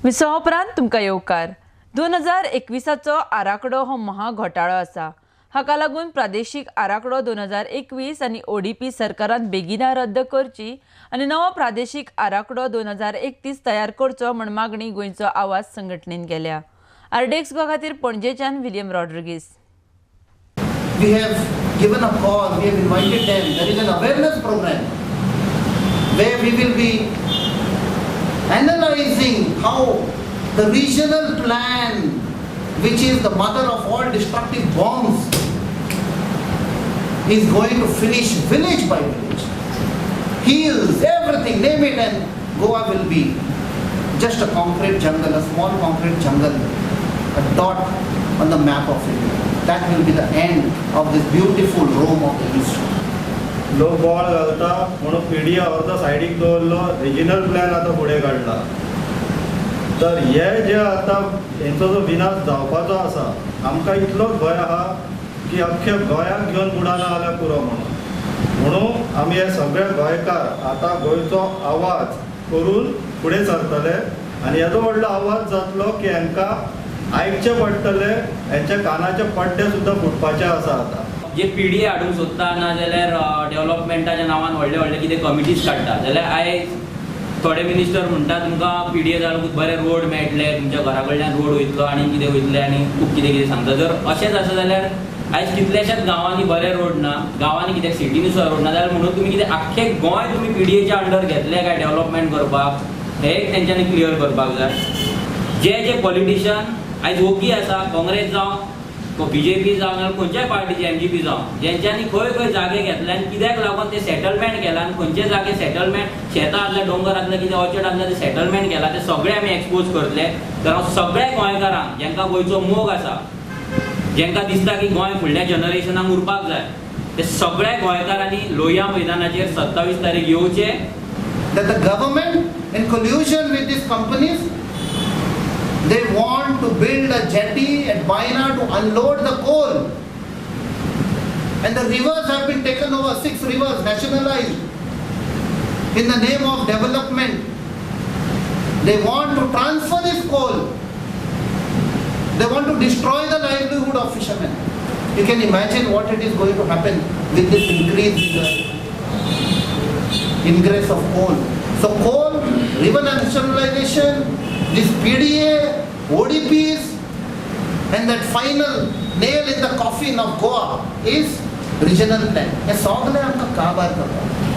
विसवा उपरांत तुमकां येवकार. 2021चो आराखडो हो महा घोटाळो आसा. हाका लागून प्रादेशीक आराखडो 2021 आनी ओडीपी सरकारान बेगिना रद्द करची आनी नवो प्रादेशीक आराखडो 2031 तयार करचो म्हण मागणी गोंयचो आवाज संघटनेन केल्या. आरडीएक्स गोवा खातीर पणजेच्यान William Rodrigues. We have given a call, we have invited them. There is an awareness program where we will be analyzing how the regional plan, which is the mother of all destructive bombs, is going to finish village by village. Hills, everything, name it, and Goa will be just a concrete jungle, a small concrete jungle, a dot on the map of India. That will be the end of this beautiful Rome of the East. लोक बोवाळ घालता म्हणून PDA अर्दो सायडीक दवरलो, regional plan आतां फुडें काडला. तर हे जे आतां हेंचो जो विनाश जावपाचो आसा, आमकां इतलोच भंय आहा की अख्ख्या गोंयाक घेवन बुडाना जाल्यार पुरो म्हणून. म्हणून आमी हे सगळे गोंयकार आतां गोंयचो आवाज करून फुडें सरतले आनी येदो व्हडलो आवाज जातलो की हांकां आयकचें पडटलें, हेंच्या कानाचे पड्डे सुद्दां फुटपाचे आसा आतां. जे पीडीए हाडूंक सोदता ना जाल्यार डेव्हलपमेंटाच्या नांवान व्हडले व्हडले कितें कमिटीज काडटा, जाल्यार आयज थोडे मिनिस्टर म्हणटा, तुमकां पीडीए जाल्यार बरे रोड मेळटले, तुमच्या घरा कडल्यान रोड वयतलो आनी कितें वयतले आनी खूब कितें कितें सांगता. जर अशेंच आसा जाल्यार आयज कितल्याशाच गांवांनी बरे रोड ना, गांवांनी कित्याक, सिटीनी सुद्दां रोड ना, जाल्यार म्हणून तुमी कितें आख्खें गोंय तुमी पीडीएच्या अंडर घेतले काय डेव्हलपमेंट करपाक, हें एक तेंच्यांनी क्लियर करपाक जाय. जे जे पॉलिटिशियन आयज ओगी आसा, काँग्रेस जावं, बीजेपी जावं, नाल्यार खंयच्याय पार्टीचे एमजीपी जावं, जेंच्यांनी खंय खंय जागे घेतले आनी कित्याक लागून ते सेटलमेंट केला आनी खंयचे जागे सेटलमेंट, शेतां आसले, दोंगर आसले, कितें ऑर्चर्ड आसले, ते सेटलमेंट केला, ते सगळे आमी एक्सपोज करतले. तर हांव सगळ्या गोंयकारांक, जेंकां गोंयचो मोग आसा, जेंकां दिसता की गोंय फुडल्या जनरेशनाक उरपाक जाय, ते सगळ्या गोंयकारांनी लोहिया मैदानाचेर 27 तारीख येवचे. That the government, in collusion with these companies, they want to build a jetty at Baina to unload the coal. And the rivers have been taken over, six rivers nationalized in the name of development. They want to transfer this coal. They want to destroy the livelihood of fishermen. You can imagine what it is going to happen with this increase in the ingress of coal. So coal, river nationalization, this PDA, ODPs, and that final nail in the coffin of Goa is regional plan. हे सगळें आमकां काबार करता.